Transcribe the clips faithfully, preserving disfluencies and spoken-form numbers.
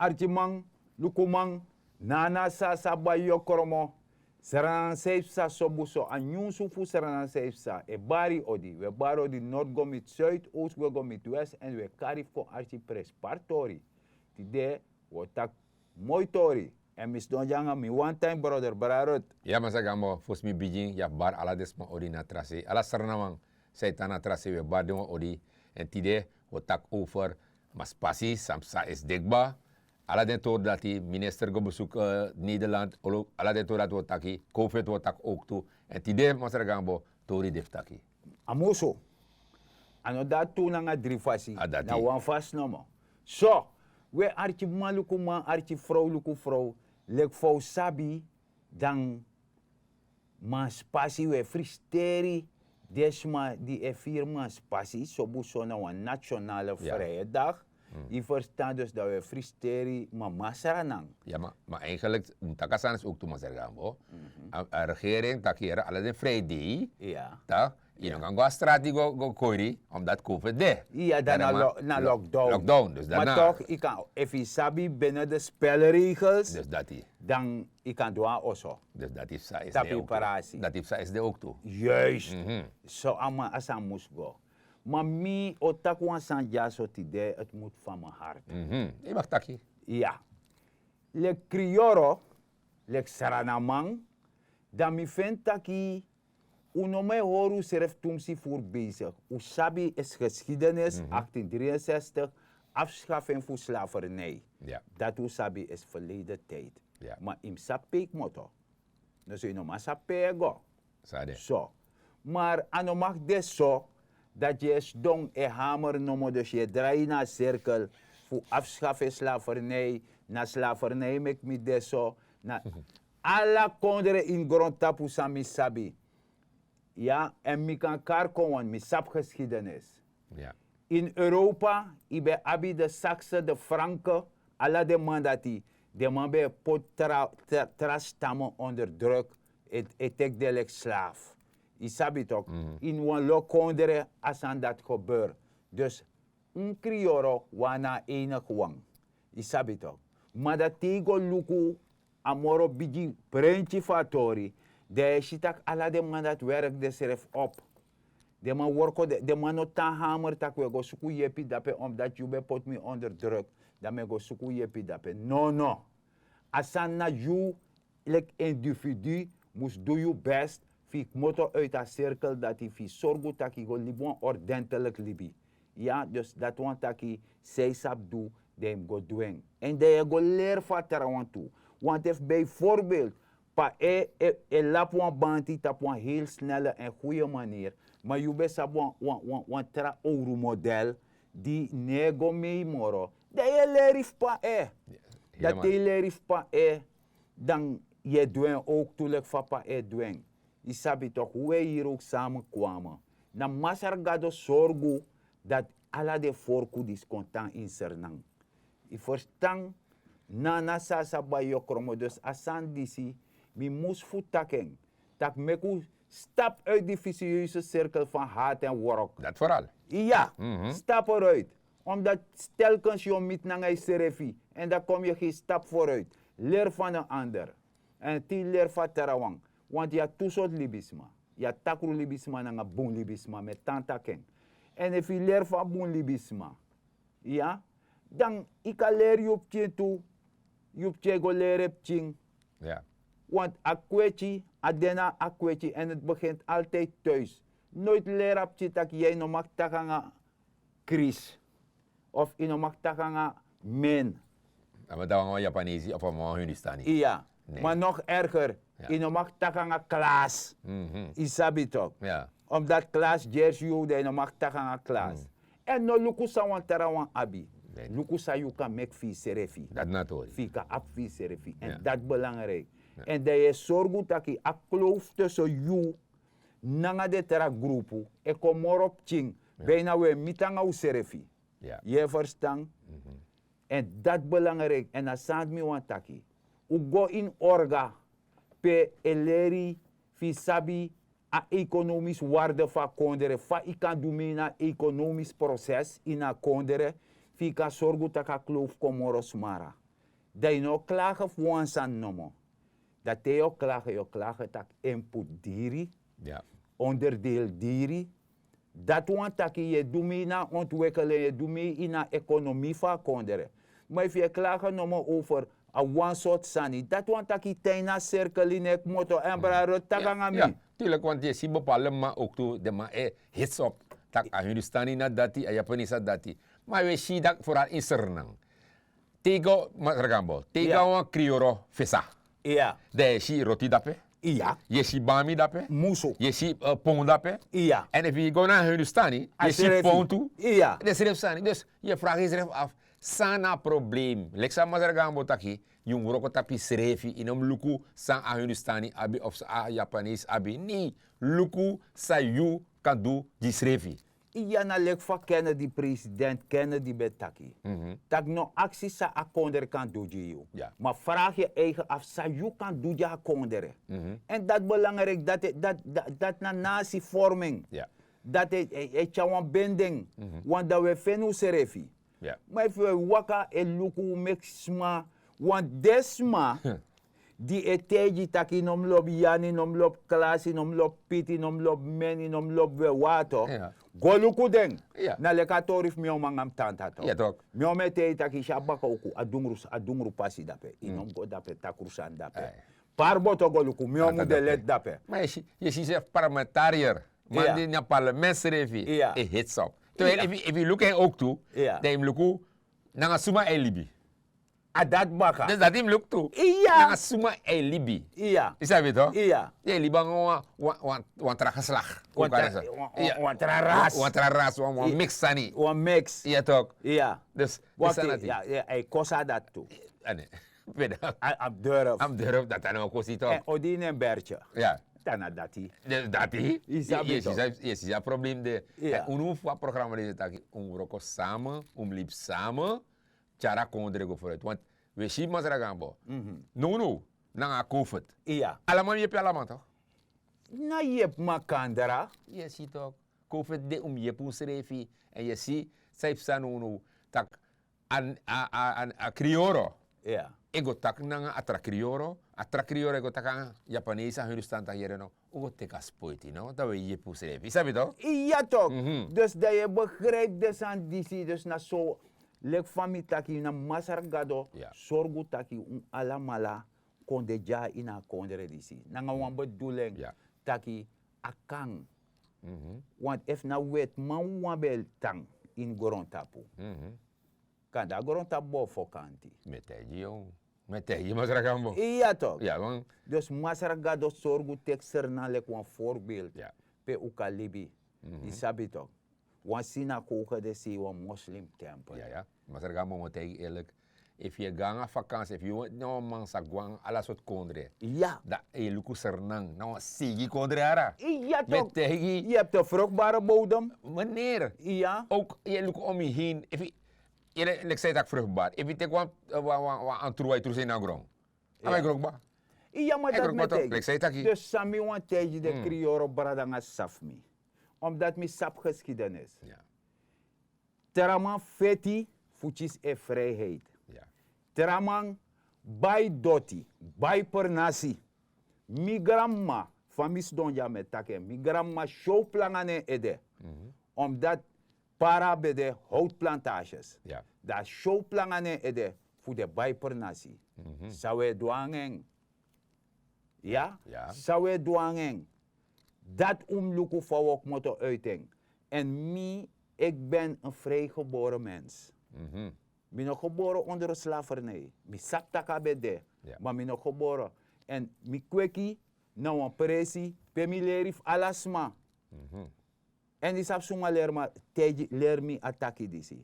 Arkiman, lukuman, nana sasa bai yokromo. Sranan san e psa sobu so a nyunsu fu sranan san e psa e bari odi, wi e bari odi nord go miti suid, oost wi e go miti west, èn wi e kari fu kon arki prenspari tori. Tide wi o taki moi tori. Èn mi sidon dya nanga mi wan time brother brarut. Ya masra gambo, fosi mi bigin yu abi bari ala den sma odi na tra sei, ala sranaman san e tan na tra sei wi e bari den wan odi. Èn tide wi o taki over maspasi san psa esi de kba. Ala den tori dati minister go besuku nederland, ala den tori dati wi o taki, covid wi o taki owk tu. Èn tide masra gambo, tori de fu taki. A musu. A no de a tu nanga dri fasi, na wan fasi nomo. So, wi e arki man luku man, arki frow luku frow, leki fa wi sabi, dan manspasi wi e fristeri den sma di e firi manspasi sobu so na wan nationale vrijdag. Yu ferstan? Dus dan wi e fristeri mama sranan. Ya ma, ma eigenlik mus taki a sani isi owk tu masra gambo. A regering taki yere ala den vrijday, tak' yu no kan go a strati go kori, omdat covid de. Ya dan na lockdown. Lockdown dus dan na. Ma tok yu kan, efu yu sabi binnen de spelregels, dus dati dan yu kan du na oso. Dus dati psa isi de owk tu. Dati psa isi de owk tu. Juist. So a man a sani mus go. Ma mi o taki wan sani dyaso tide, het mus van mi hart. Yu mag taki. Ya. Leki kriyoro, leki sranaman, dan mi feni taki un no man e hori unsrefi tumsi furu besigi. Un sabi esi geskidenis achtin dri en sestig, afskafing fu slavernij. Dati un sabi esi verleden tijdi. Ma yu mus sabi pe yu kmoto. No so yu no man sabi pe yu e go. So, mar a no mag de so dati yu e sidon e hamer nomo dus yu e drai ini a sirkel fu afskafu e slavernij. Na slavernij meki mi de so. Na ala kondre ini grontapu san mi sabi. Ya, èn mi kan kari kon wan mi sabi geskidenis. Ini europa yu ben abi de sakse, de franke, ala den man dati. Den man ben e poti tra stamen onder druk. E teki den leki slaaf. Yu sabi toki? Ini wan lo kondre a sani dati gebeur. Dus un kriyoro wan na a enigi wan. Yu sabi toki? Ma dati te yu go luku a moro bigi prentyi fu a tori, dan yu e si tak' ala den man dati werki densrefi op. Den man worko den man no tan hamer tak' wi e go suku yepi dape omdati yu ben poti mi onder druk, dan mi e go suku yepi dape. Nono. A sani na yu leki individu mus du yu best fu yu kmoto uiti a sirkel dati fu yu sorgu tak' yu go libi wan ordenteliki libi. Ya dus dati wani taki san yu sabi du, dan yu mus go du en. Èn dan yu e go leri fu a trawan tu. Wantu efu bijvorbelt pa e e lapu wan banti tapu wan heli snelle èn guye maniri, ma yu ben sabi wan tra owru model di no e go mei moro, dan yu e leri fu pa e. Dan te yu leri fu pa e, dan yu e du en owk tu leki fa pa e du en. Yu sabi toki wi e hiri owk sama kwame. Na masra gado sorgu dati ala den forku disi kon tan ini sernan. Yu ferstan? Nana sasa bai yokromo dus a sani disi mi mus fu taki en, tak' meki un stapu uiti di visiyeuze sirkel fan hati èn wrok. Dati foral. Iya. Stapu eruiti. Omdati stelkens yu o miti nanga yusrefi, èn dan kon yu gen stapu foruiti. Leri fan den ander. Èn te yu leri fu a trawan, wantu yu abi tu sortu libisma. Yu abi takru libisma nanga bun libisma mi e tan taki en. Èn efu yu leri fu a bun libisma, iya, dan yu kan leri yu pikin tu. Yu pikin e go leri en pikin. Want a kweti a de na a kweti èn heti beginti altijdi tuis. Noiti leri a pikin tak' yu no maki taki nanga kris, of yu no maki taki nanga men. A maki taki nanga wan yapanesi of a maki wan hindustani. Iya. Ma nogi erger, yu no maki taki nanga klas. Yu sabi toki? Omdati klas gersi yu dan yu no maki taki nanga klas. Èn no luku san wan trawan abi. Luku san yu kan meki fu yusrefi. Fu yu kan abi fu yusrefi èn dati belangriki. Èn dan yu e sorgu tak' a klowfu tusun yu nanga den tra grupu e kon moro pikin. Bijna wi e miti nanga unsrefi. Yu e ferstan? Èn dati belangriki èn a sani di mi wani taki, un go ini orga pe e leri fu yu sabi a ekonomis warde fu a kondre fa yu kan du mi ini a ekonomis proses ini a kondre, fu yu kan sorgu tak' a klowfu kon moro smara. Dan yu no o klage fu wan sani nomo. Dan te yu o klage yu o klage tak' input diri, onderdeel diri. Dati wani taki yu e du mi ini a ontwikkeling yu e du mi ini a ekonomi fu a kondre. Ma efu yu e klage nomo over a wan sortu sani dati wani taki yu tan ini a sirkel ini e kmoto èn brada roti taki nanga mi. Tulik wantu yu e si bepalde man owktu den man e hits op tak' a hindustani na dati a yapanese na dati. Ma yu e si dati foral ini sernan. Te yu go masragambo te yu go na wan kriyoro fesa, dan yu e si roti dape, yu e si bami dape, yu e si pon dape. Èn efu yu go na a hindustani yu e si pon tu. Den srefi sani dus yu e fragi yusrefi afu san na a problem leki san masragambo taki. Yu mus wroko tapu yusrefi yu no mus luku san a hindustani abi of san a yapanese abi nei. Luku san yu kan du gi yusrefi. Iya na leki fa kennedy president kennedy ben taki, tak' no aksi san a kondre kan du gi yu, ma fragi yu eigen afu san yu kan du gi a kondre. Èn dati belangriki dati na nasi forming. Dati e tyari wan bending. Want dan wi e feni unsrefi. Ma efu wi e waka e luku un meki sma, want den sma di e taigi yu tak' yu no mus lobi yani no mus lobi klasi no mus lobi piti no mus lobi meni no mus lobi wewato, go luku den. Na leki a tori fu mi oman nanga mi tanta to. Mi oman e taigi yu tak' yu si a baka uku a dungru a dungru pasi dape yu no mus go dape takru sani dape. Pari boto go luku mi oman de leti dape. Ma yu e si srefi parlementarier man di na parlement srefi e hits op. Terwijl efu yu luku en owktu, dan yu mus luku nanga suma a e libi. A dati baka dus dati yu mus luku tu. Nanga suma a e libi. Yu sabi to? Yu e libi nanga wan tra geslak. Wan tra ras wan tra ras wan mix sani. Wan mix. Yu e tok? Dus a e kosi a dati tu. A mus durf a mus durf dati a no wan kosi to. Odi ini en bertye. Dati na dati. Dati yu e si san a problem de. Unu fu a programa disi taki un mus wroko sama un mus libi sama. Tyari a kondre go foruit want wi e si masra gambo. Nownow nanga a covid. Alaman yepi alaman to. Na yepi makandra. Yu e si to covid de un mus yepi unsrefi. Èn yu e si san yu psa nownow tak' a krioro e go taki nanga a tra krioro. A tra krioro e go taki nanga yapanesi a hindustan taki yere no un go teki a spoiti no dan un e yepi unsrefi yu sabi to? Iya tok. Dus dan yu e begripi den sani disi dus na so leki fa mi taki na masra gado sorgu taki un alamala kon de dya ini a kondre disi nanga wan beduling taki a kan. Want efu na wetiman wawan ben e tan ini grontapu, kanda a grontapu bo fokanti. Mi e taigi yu mi e taigi yu masra gambo. Iya tok. Dus masra gado sorgu teki sernan leki wan forbeeld pe un kan libi. Yu sabi tok? Wan sinakoge de sei wan moslim tempel. Masra gambo mi o taigi yu erlik, efu yu e go nanga fakansi efu yu na wan man sa go nanga ala sortu kondre, dan e luku sernan na wan seigi kondre ara. Mi e taigi yu. Yu abi te frukbare bodem. Meneer, yu e luku om yu heen efu yu e leki san yu taki frukbare efu yu teki wan antru wan yu tru sei na gron. A man e gron kba. Iya ma dati mi e taigi dus san mi wani taigi den kriyoro brada nanga sisa fu mi. Omdati mi sabi geskidenis. Tra man feti fu kisi en frijheid. Tra man bai doti, bai pernasi. Mi granmama fa mi sidon dya mi e taki en mi granmama syow planga na en ede. Omdati para ben de howtplantages, dan a syow planga na en ede fu den bai pernasi. San un e du nanga en? Iya. San un e du nanga en? Dati un mus luku fa un o kmoto uiti en. Èn mi eki ben en frijgebore mens. Mi no gebore onder en slavernij. Mi sabi tak' a ben de, ma mi no gebore. Èn mi kweki na wan presi pe mi leri fu ala sma. Èn yu sabi suma leri mi a taki disi.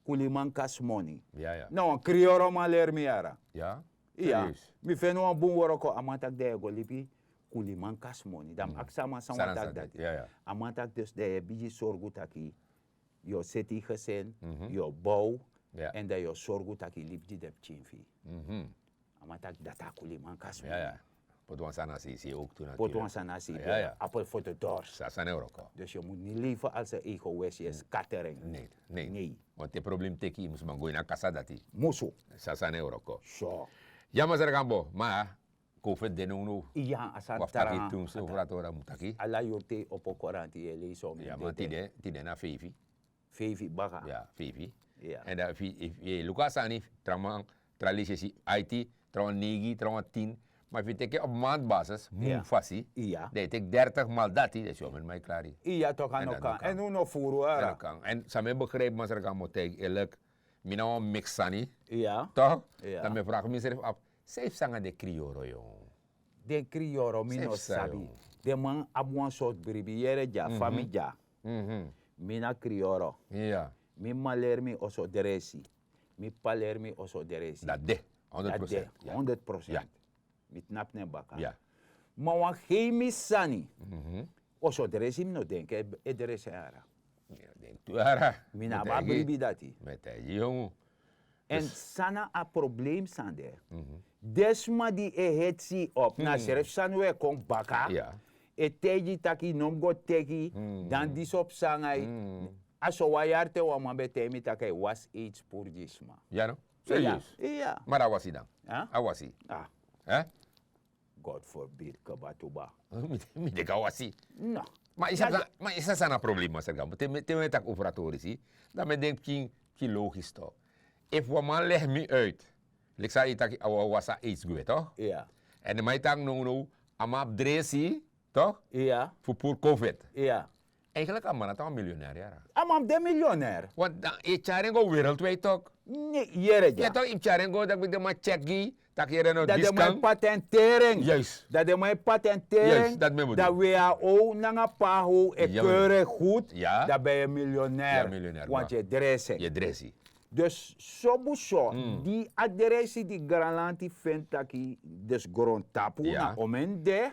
Kuliman kasi moni. Na wan kriyoro man leri mi yara. Iya. Mi feni wan bun wroko a man taki dan yu e go libi. Kuliman kasi moni dan mi aksi a man san wan taki dati. A man taki dus dan yu e bigin sorgu taki yu o seti yu gesin, yu o bow, èn dan yu o sorgu tak' yu libi gi den pikin fu yu. A man taki dati a kuliman kasi mi. Poti wan sani na sei sei ook tu na poti wan sani na sei sei. Apel foto dors. Sasana euroko. Dus yu mus ni leifi als en ego wesi en skatering. Nee. Nee. Want te problem teki yu mus man go ina kasa dati. Musu. Sasana euroko. So. Ya masargambo ma covid de no no. Iya a sani tara. Tumsi ofratora mutaki. Ala yurte opo koranti e leisi o mi ya ma tide tide na feifi. Feifi baka. Ya feifi. Ya en dan fi luku a sani traman tra leisi esi aiti trawan neigi trawan tin. Ma fi teke op maandbasis mu fasi. Ya dan yu teki dertig mal dati dan yu si omen mai klari. Iya toka no kan en un no furu ara. En san mi e begrijp masra kan mo taigi eerlijk. Mi na wan mix sani. Ya toch. Dan mi e vraag mi sref af. San yu fu sanga den kriyoro yong? Den kriyoro mi no sabi. Den man abi wan sort bribi yere dya fa mi dya. Mi na kriyoro. Mi maleri mi oso dresi. Mi paleri mi oso dresi. Dati de. Honderd procent. Mi tnapu na en baka. Ma wan hei mi sani. Oso dresi mi no denki e dresi en ara. Mi no denki tu ara. Mi no abi a bribi dati. Mi e taigi yu yongu. Èn san na a problem san de? Den sma di e hetsi op na srefi sani un e kon baka. E taigi yu tak' yu no mus go teki dan disi o psa nanga yu. A so wan yari te wan man ben taigi mi tak' a e wasi aids puru gi sma. Ya no? Serieus? Ma dan a wasi dan? A wasi. God forbid kaba tuba. Mi denki a wasi. No. Ma yu sabi san na problema serga te mi e taki over a tori si dan mi e denki pikin logisch to. Efu wan man legi mi uit leki san yu taki a wan wasi a aids gwe to. Èn den man e taki nownow a man abi dresi to fu puru covid. Eigenlijk a man na tan wan milionair yara. A man mus de milionair. Want dan yu e tyari en go wereldwijd tok. Ne yere dya. Yu e tyari en go dati mi de man check gi tak' yere no diskan. Dati de man e patenteren. Dati de man e patenteren. Dati we a ow nanga paho e keure goed. Dati ben yu e milionair. Want yu e dresi. Dus sobu so di a dresi di granlanti feni taki dus grontapu na omen de.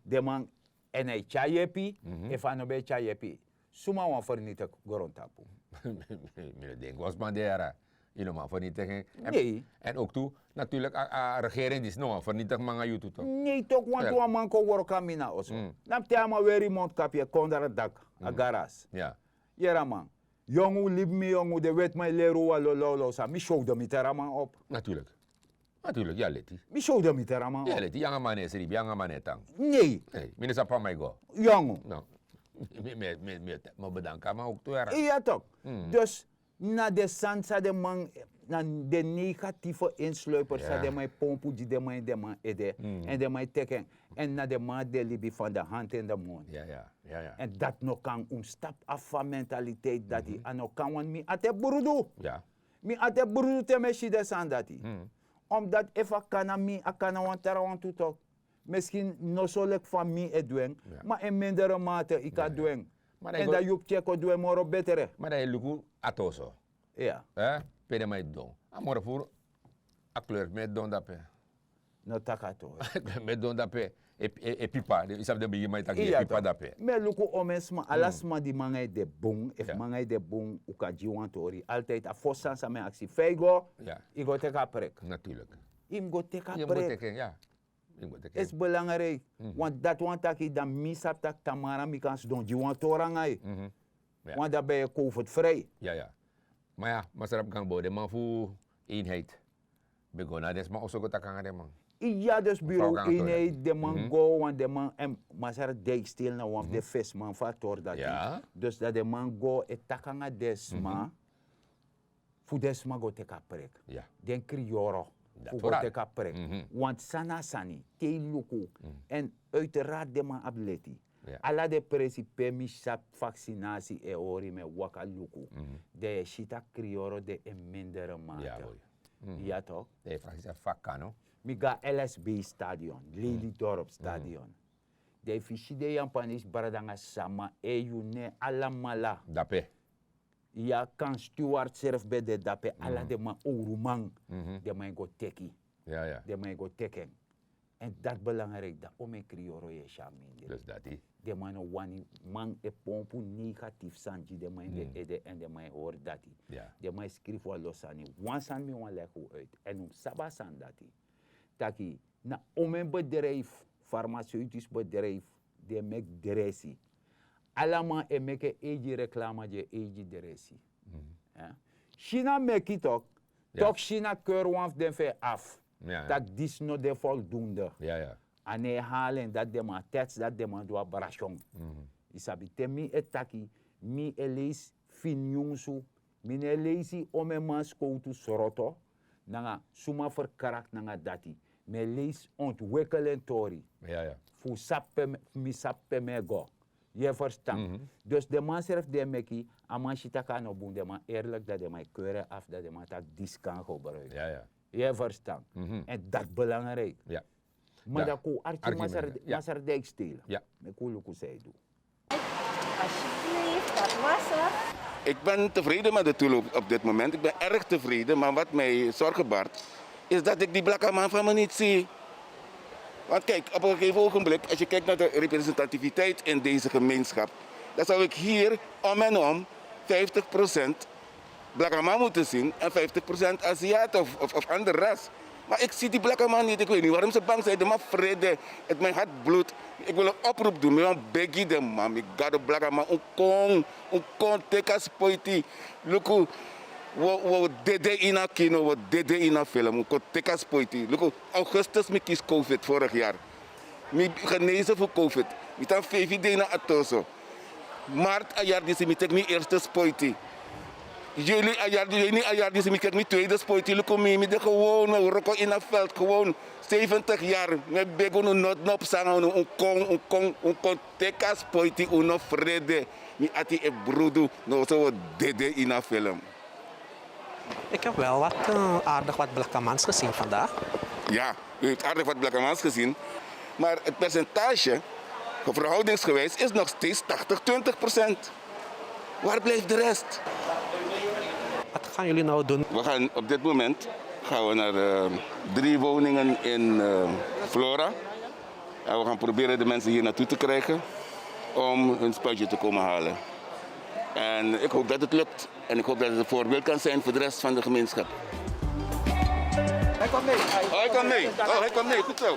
Den man èn a e tyari yepi. Efu a no ben e tyari yepi suma wani fernitigi grontapu? Mi no denki wan sma de yara. Yu no man fernitigi en. Èn ouk tu naturlik a regering disi no wani fernitigi man nanga yu tu. Nei toki wantu wan man kon wroko na mi na oso. Na mi te a man weri mondkapi e kondra daki a garas. Yere a man. Yongu libi mi yongu den weti man e leri un wan lololo san mi sowdo mi teri a man op. Naturlik. Naturlik yu a leti. Mi sowdo mi teri a man op. Yu a leti yu anga man na e sribi yu anga man na e tan. Nei. Mi no sabi fa man e go. Yongu. No. Mi e mi e mi o bedanki a man ouk tu yara. Iya tok. Dus na den sani san den man na den negatife insluiper san den man e pompu gi den man ini den man ede. Èn den man e teki en èn na den man de libi fan den hanti ini den moni. Èn dati no kan un mus tapu afu a mentaliteit dati a no kan wani mi ati e brudu. Mi ati e brudu te mi e si den sani dati. Omdati efu a kan na mi a kan na wan trawan tu tok. Miskin no so leki fa mi e du en. Ma en mindere mate yu kan du en. Èn dan yu mus tyeko du en moro betre. Ma dan yu luku a toso. Pe den man e didon a moro furu. A kleur fu mi e didon dape. No taki a toso. Mi e didon dape. E pipa yu sabi den bigi man e taki e pipa dape. Mi e luku omen sma ala sma di man nanga yu de bun efu man nanga yu de bun un kan gi wan tori altide a fosi sani san mi e aksi fa yu go. Yu go teki a prek. Yu mus go teki a prek. Esi belangrijk. Want dati wani taki dan mi sabi tak' tamara mi kan sidon gi wan tori nanga yu. Want dan ben yu covid frij. Ma ya masra fu ganbo den man fu eenheid ben go na den sma oso go taki nanga den man. Iya dus biro eenheid den man go want den man èn masra dijk stil na wan fu den fesi man fu a tori dati. Dus dan den man go e taki nanga den sma fu den sma go teki a prek. Den kriyoro fu go teki a prek. Want san na a sani te yu luku èn uiteraard den man abi leti. Ala den presi pe mi sabi vaksinasi e hori mi e waka luku. Dan yu e si tak' kriyoro de e mindere mate. Ya tok. Mi go na lsb stadion lelydorp stadion. Dan efu yu si den yapanesi brada nanga sama e yu ne alamala. Dape. Ya kan steward srefi ben de dape ala den man owruman. Den man e go teki. Den man e go teki en. Èn dati belangrijk dan omen kriyoro yu e si a mindri. Den man no wani man e pompu negatifu sani gi den man ini den ede èn den man e hori dati. Den man e skrifi wan lo sani wan sani mi wani leki un uit èn un mus sabi a sani dati. Taki na omen bedrijfu farmaceutisch bedrijf, den meki dresi. Ala man e meki en eigi reklama gi en eigi dresi. China meki tok. Tok China keur wan fu den fu en afu. Tak' disi no de voldoende. A no e hali en dati den man tets dati den man du abration. Yu sabi te mi e taki, mi e leisi fini nyunsu. Mi no e leisi omen man skowtu sroto nanga suma ferkrakti nanga dati. Mi e leisi ontwekel en tori fu sabi pe mi e go. Yu e ferstan? Dus den man srefi di e meki, a man si tak' a no bun, den man erliki dati den man e keri en afu dati den man taki disi kan gebruiki. Yu e ferstan? Èn dati belangriki. Ma dan kon un arki masra dikstele. Meki un luku san yu du. Alsjeblieft, dat was het. Ik ben tevreden met de toeloop op dit moment. Ik ben erg tevreden, maar wat mij zorgen baart, is dat ik die blakaman van me niet zie. Want kijk, op een gegeven ogenblik, als je kijkt naar de representativiteit in deze gemeenschap, dan zou ik hier om en om vijftig procent blakaman moeten zien en vijftig procent Aziat of, of, of ander ras. Maar ik zie die blakaman niet. Ik weet niet waarom ze bang zijn. De man vrede. Het mijn hart bloedt. Ik wil een oproep doen. Mi wan begi den man, mi gado, blakaman, un kon, un kon teki a spoiti. Luku, wo, wo dede ini a kino, wo dede ini a film. Un kon teki a spoiti. Luku, augustus mi kisi covid vorig jaar. Mi genese fu covid. Mi tan feifi dei na atoso. Maart a yari disi mi teki mi eerste spoiti. Juli a yari, juni a yari disi mi teki mi tweede spoiti. Luku mi, mi de gewoon, mi wroko ini a veld gewoon. Zeventig jaar, mi e begi unu, noti no psa nanga unu, un kon, un kon, un kon teki a spoiti, un no frede. Mi ati e brudu, noso wo dede ini a film. Ik heb wel wat, eh, aardig wat blakkamans gezien vandaag. Ja, u heeft aardig wat blakkamans gezien. Maar het percentage, verhoudingsgewijs, is nog steeds tachtig twintig procent. Waar blijft de rest? Wat gaan jullie nou doen? We gaan op dit moment gaan we naar, eh, drie woningen in, eh, Flora. En we gaan proberen de mensen hier naartoe te krijgen om hun spuitje te komen halen. En ik hoop dat het lukt. En ik hoop dat het een voorbeeld kan zijn voor de rest van de gemeenschap. Hij kan mee. Oh, hij kan mee. Oh, hij kan mee. Goed zo.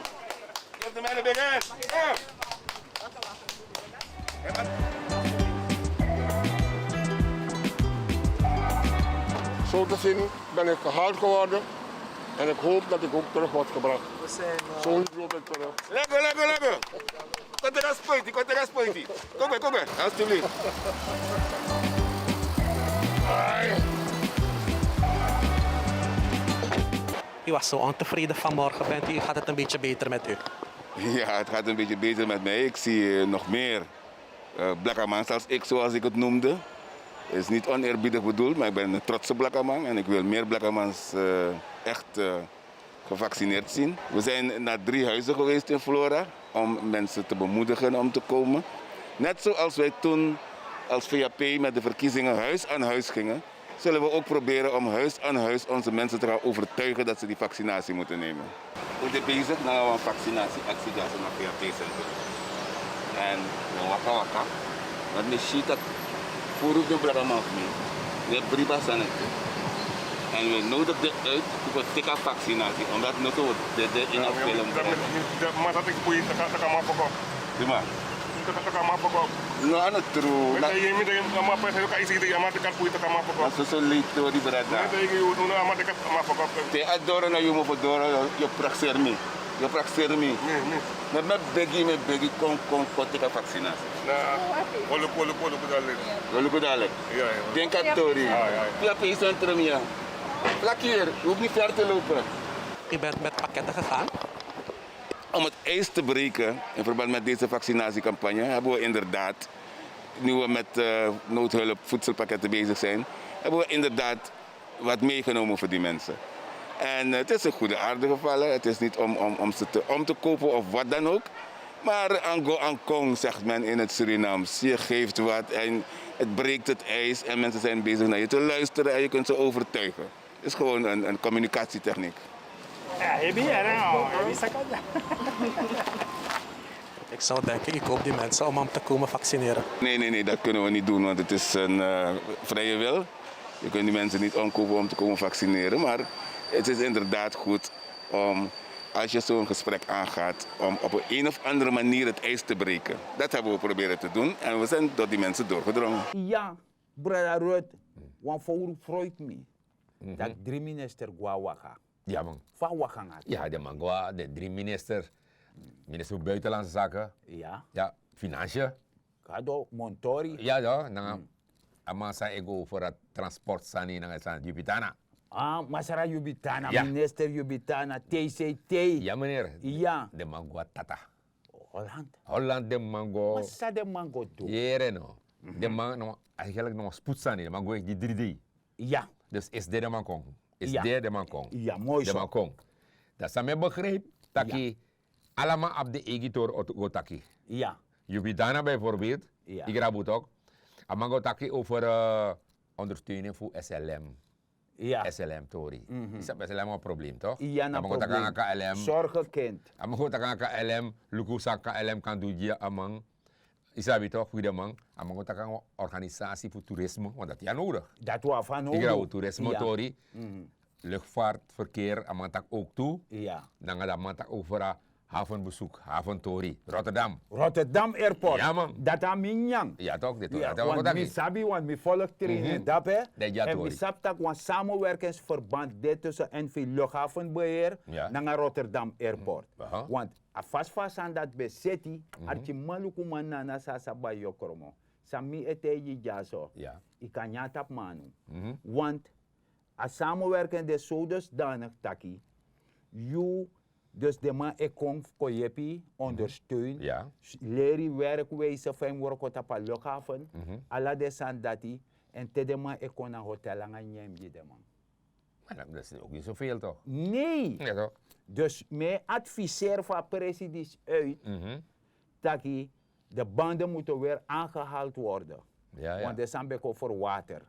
Geef de man een big hand. Ja. Zo te zien ben ik gehaald geworden en ik hoop dat ik ook terug word gebracht. We zijn, eh, zo loop ik terug. Lekker, lekker, lekker. Kon teki a spoiti, kon teki a spoiti. Kom maar, kom maar, alstublieft. U was zo ontevreden vanmorgen. Bent u, gaat het een beetje beter met u? Ja, het gaat een beetje beter met mij. Ik zie, eh, nog meer, eh, blakkaman, zoals ik, zoals ik het noemde. Is niet oneerbiedig bedoeld, maar ik ben een trotse blakkaman en ik wil meer blakkamans, eh, echt, eh, gevaccineerd zien. We zijn naar drie huizen geweest in Flora om mensen te bemoedigen om te komen. Net zoals wij toen als V H P met de verkiezingen huis aan huis gingen, zullen we ook proberen om huis aan huis onze mensen te gaan overtuigen dat ze die vaccinatie moeten nemen. We zijn bezig met een vaccinatieactie die ze naar V H P-centrum. En we waka waka. Want mi si taki furu den blakaman fu mi, den briba sani ete. En we nodigi den uit fu go teki a vaccinatie, omdat noso wo dede ini a film. Ma sa teki pui, taki a man fokop. Di ma. Taki a man fokop. No, a no tru. Mi taigi, mi taigi a man, pese yu kan isi, a man teki a pui, taki a man fokop. Na soso lei tori, brada. Mi taigi yu, no, a man teki a man fokop. Te a doro na yu mofo doro, yu prakseri mi. Yu prakseri mi. Mi, mi. Ma mi e begi, mi e begi, kon, kon, kon teki a vaccinatie. Na, wi o luku, wi o luku, wi o luku dali. Wi o luku dali. Ja, ja. Denki a tori. Ja, ja, ja. Via P C-centrum, ja. Vlak hier, u hoeft niet ver te lopen. U bent met pakketten gegaan? Om het ijs te breken in verband met deze vaccinatiecampagne hebben we inderdaad, nu we met, eh, noodhulp, voedselpakketten bezig zijn, hebben we inderdaad wat meegenomen voor die mensen. En, eh, het is in goede aarde gevallen. Het is niet om, om, om ze te, om te kopen of wat dan ook. Maar ango ankong, zegt men in het Surinaams. Je geeft wat en het breekt het ijs en mensen zijn bezig naar je te luisteren en je kunt ze overtuigen. Het is gewoon een, een communicatietechniek. Ja, hebi, ja, nou, hebi, saka. Ik zou denken, ik hoop die mensen om, om te komen vaccineren. Nee, nee, nee, dat kunnen we niet doen, want het is een, eh, vrije wil. Je kunt die mensen niet omkopen om te komen vaccineren, maar het is inderdaad goed om Als je zo'n gesprek aangaat om op een of andere manier het ijs te breken. Dat hebben we proberen te doen en we zijn door die mensen doorgedrongen. Ya, brada Ruth, wan fowru fruit mi. Dat drie minister go a waka. Ya man. Fa waka ngat? Ya, de man go a de drie minister. Minister van Buitenlandse Zaken. Ya. Ya, Financiën. Kado Montori. Ya, ya, nanga a man san e go over a transport sani nanga san Jupitana. Ah, masra Jubitana, minister Jubitana, T C T. Ya meneer. Ya. De man go a tata. Holland. Holland de man go. Masa de man go tu. Yere no. De man no, eigenlijk no spoed sani, de man go e gi dri dei. Ya. Dus is de de man kon. Is de de man kon. Ya, mooi zo. De man kon. Dat san mi begrijp, taki alaman abi den eigi tori o go taki. Ya. Yu Bidana bijvoorbeeld, yu grabu tok. A man go taki over ondersteuning fu S L M. Ya. S L M tori. Yu sabi S L M a problem tok? Ya, na man go taki nanga K L M. Zorgekind. A man go taki nanga K L M, luku san K L M kan du gi a man. Yu sabi tok, fu den man. A man go taki nanga organisasi fu toerisme, want dati ya nodig. Dati wan fu a nodig. Yu grabu toerisme tori. Luchtvaartverkeer, a man taki ook tu. Ya. Nanga dan a man taki over a havenbezoek, haventori, Rotterdam. Rotterdam Airport. Ya man. Dati a mi nyan. Ya tok, de tori. Ya, want mi sabi, want mi volg training dape. En mi sabi taki wan samenwerkingsverband de tussen N V Luchthavenbeheer nanga Rotterdam Airport. Want a fasi fu a sani dati ben seti, arkiman lukuman nanga san a sa bai yu o kromo. San mi e taigi yu dyaso, yu kan nyan tapu manu. Want a samenwerking de so dusdanig taki yu, dus den man e kon fu kon yepi, ondersteun, leri werkwijze fa yu mus wroko tapu a luchthaven, ala den sani dati. En te den man e kon na hotel nanga nyanyan gi den man. Maar dat is ook niet zoveel toch? Nee. Dus mi e adviseer fu a presi disi uit taki de banden moeten weer aangehaald worden. Want den sani ben kon verwater.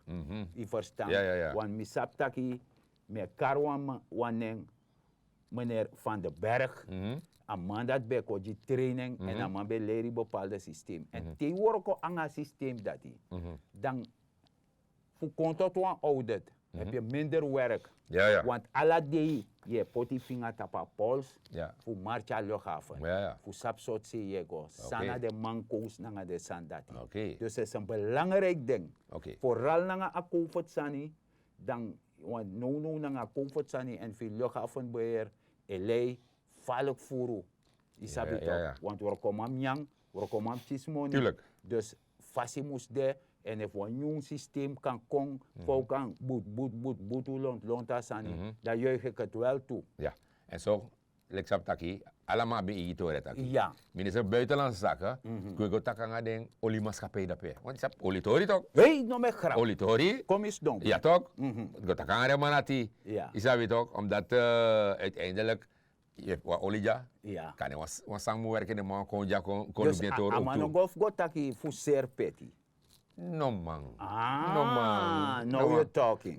Yu verstan? Want mi sabi taki mi e kari wan nen, meneer Van den Berg. A man dati ben kon gi training en a man ben leri bepaalde systeem. En te yu wroko nanga a systeem dati, dan fu kon tot wan audit, dan yu e minder werk. Want ala dei yu e poti yu finga tapu a pols fu marki a luchthaven, fu sabi sortu sei yu e go, san na den manko's nanga den sani dati. Dus het is een belangrijk ding, vooral nanga a covid sani. Dan want nownow nanga a covid sani en fu yu luchthavenbeheer e lei falek furu. Yu sabi tok, want wrokoman mus nyan, wrokoman mus kisi moni. Dus fasi mus de. En efu wan nyun systeem kan kon, fa un kan butu butu butu butu lontu lontu a sani, dan yuich ik het wel tu. Ya. En so leki sabi taki, alaman abi eigi tori e taki. Minister buitenlandse zaken, kon e go taki nanga den olimaskapei dape, want yu sabi olitori tok? Hei, no mi e grap. Olitori. Kon mi sidon. Ya tok. Go taki nanga den man dati. Yu sabi tok, omdat uiteindelijk yu e wan oli dya. Kan den wan samenwerking, den man kon dya kon kon luku den tori. A man no go fu go taki fu seri peti. No man. No man. Now you're talking.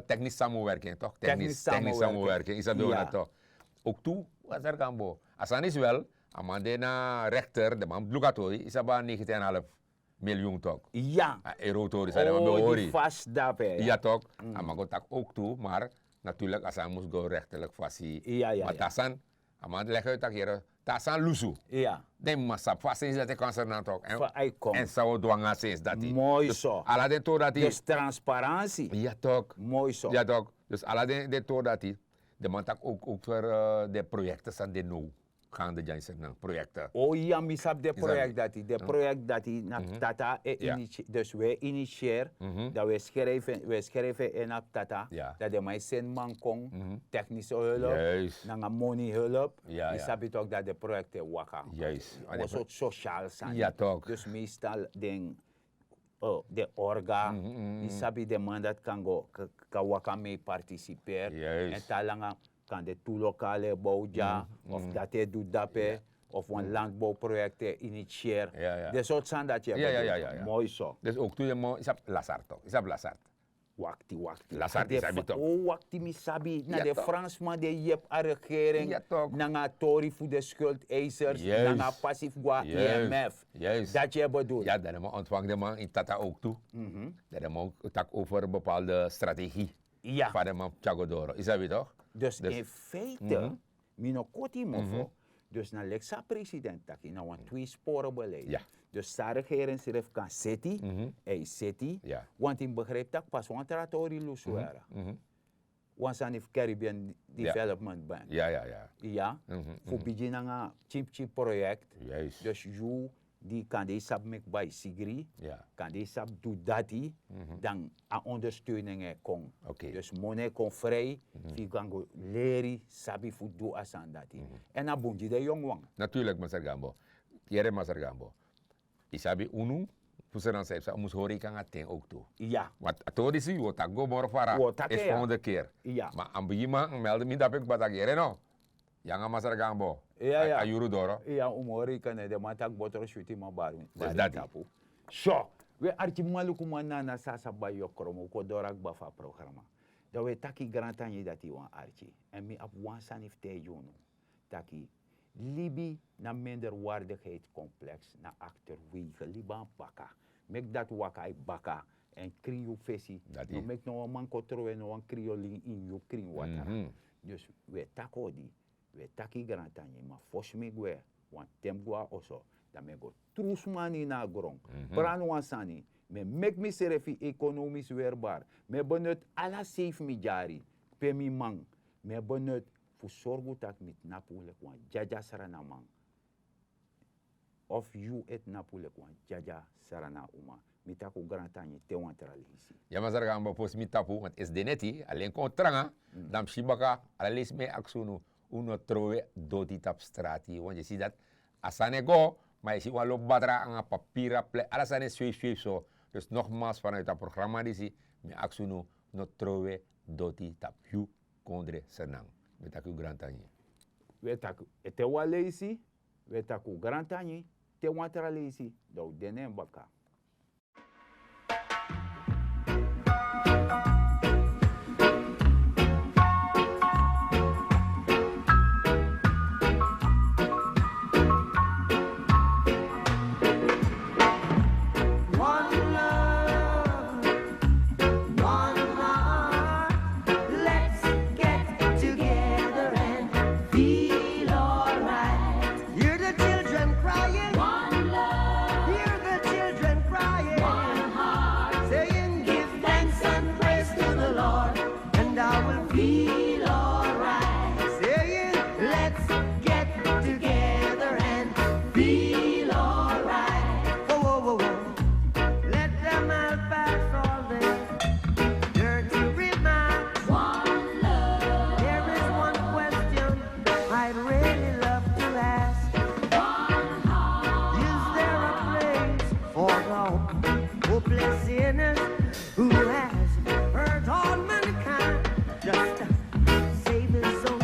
Technisch samenwerking toch? Technisch samenwerking, yu sabi wan dati toch? Ook tu, wat er kan bo, a sani is wel, a man de na rechter, den man mus luku a tori, yu sabi a negentien en half miljoen toch? Ya. A euro tori san den man ben hori. Ya toch? A man go taki ook tu, maar natuurlijk a sani mus go rechterlijk fasi. Maar te a sani, a man legi uit taki yere, te a sani lusu, den mus sabi fa a sani dati e kon sernan tok. En san wi o du nanga a sani dati. Moi so. Ala den tori dati. Dus transparansi. Ya tok. Moi so. Ya tok. Dus ala den tori dati, den man taki ook over den proyekten san de now gaande dya in sernan, proyekten. O ya, mi sabi den proyekten dati. Den proyekten dati na tata e initieer, dus wi e initieer, dan wi e skrijfi en na tata, dan den man e seni man kon, technische hulp, nanga moni hulp. Yu sabi tok, dan den proyekten e waka. Wan sortu sociaal sani. Dus meestal den den orga, yu sabi, den man dati kan go, kan waka mee participeer. En te a langa, kan de tu lokale e bow dya, of dati e du dape, of wan landbowprojekti e initieer. Den sortu sani dati yu e bedoel. Moi so. Dus ook tu yu man, yu sabi lasart toch? Yu sabi lasart? Wakti, wakti. Lasart, yu sabi toch? O, wakti, mi sabi na den Fransman di e yepi a regering nanga a tori fu den schuldeisers, nanga a pasi fu go na I M F. Dati yu e bedoel. Ya, dan den man ontvangt den man in tata ook tu. Dan den man taki over bepaalde strategie, fa den man tyari go doro, yu sabi toch? Dus in feite, Mi no koti mofo. Dus na leki san a president taki, na wan tweespore beleid. Dus san a regering srefi kan seti, a e seti. Want yu mus begrijpi tak' pas wan tra tori lusu weri. Wan sani fu Caribbean Development Bank. Ya, fu bigin nanga pikin pikin proyekti. Dus yu di kande yu sabi meki baisigri, kande yu sabi du dati, dan a ondersteuning e kon. Dus moni e kon fri, fu yu kan go leri sabi fu du a sani dati. Èn a bun gi den yongu wan. Naturlik, masra Gambo. Yere, masra Gambo. Yu sabi unu fu Sranan san yu psa, un mus hori yu kon nanga ten owktu. Ma a tori disi wi o taki go moro fara. Wi o taki en, ya. Efu a hondro keri. Ma a bigiman melde mi dape kba taki yere no. Yu nanga masra Gambo. A yuru doro. Ya, un mus hori yu kon nanga den man taki botro switi man bari. Dati. So, wi e arki maluku man nanga san a sa bai yu o kromo, un kon doro a kba fu a programa. Dan wi e taki grantangi dati wan arki. Èn mi abi wan sani fu taigi unu. Taki libi na minderwaardigheidscomplex, na achterwege, libi na baka. Meki dati waka na yu baka èn krin yu fesi. No meki no wan man kon trowe no wan krin yu lin ini yu krin watra. Dus wi e taki odi, wi e taki grantangi, ma fosi mi gwe, wan ten mi go na oso, dan mi e go tru sma ini a gron. Prani wan sani, mi e meki misrefi ekonomis werbar. Mi e benut ala sei fu mi dyari pe mi man. Mi e benut fu sorgu tak' mi tnapu leki wan dyadya Srananman. Of yu e tnapu leki wan dyadya Sranan uma. Mi taki un grantangi te wan tra leisi. Ya, masra Gambo, fosi mi tapu, want esi de neti, alen kon tranga, dan mi si baka, ala leisi mi e aksi unu, un no trowe doti tapu strati, want yu si dati, a sani e go, ma yu si wan lobi batra nanga papiri a plek, ala sani e sweipsweip so. Dus nogmaals, vanuit a programa disi, mi e aksi unu, no trowe doti tapu yu kondre Sranan. Mi e taki un grantangi. Wi e taki, e te wan leisi, wi e taki un grantangi, te wan tra leisi, dan un de na en baka. One love, one heart, let's get together and feel alright. Hear the children crying. One love. Hear the children crying. One heart. Saying, "Give thanks and praise to the Lord, and I will feel alright." Saying, "Let's get together and feel alright." Whoa, whoa, whoa, whoa. Let them all pass all their dirty remarks. One love. There is one question I'd really love to ask. One heart. Is there a place for the hopeless sinners who has hurt all mankind? Just save his own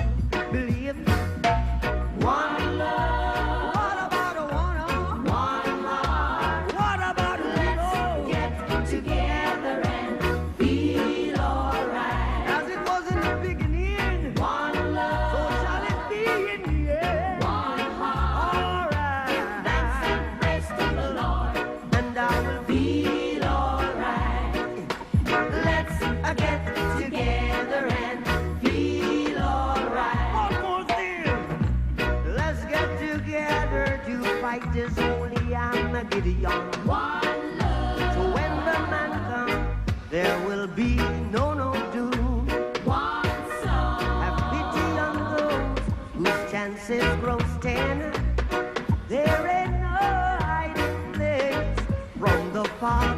belief. One love. What about a one, oh? One heart. What about a little? Let's get together and feel alright. As it was in the beginning, one love, so shall it be in the end. One heart. Alright. Give thanks and praise to the Lord, and I will feel alright. Let's, uh, get together and feel alright. One more thing. Let's get together to fight this holy Armageddon. One love. So when the man comes, there will be no, no doom. One soul. Have pity on those whose chances grow thin. There ain't no hiding place from the Father.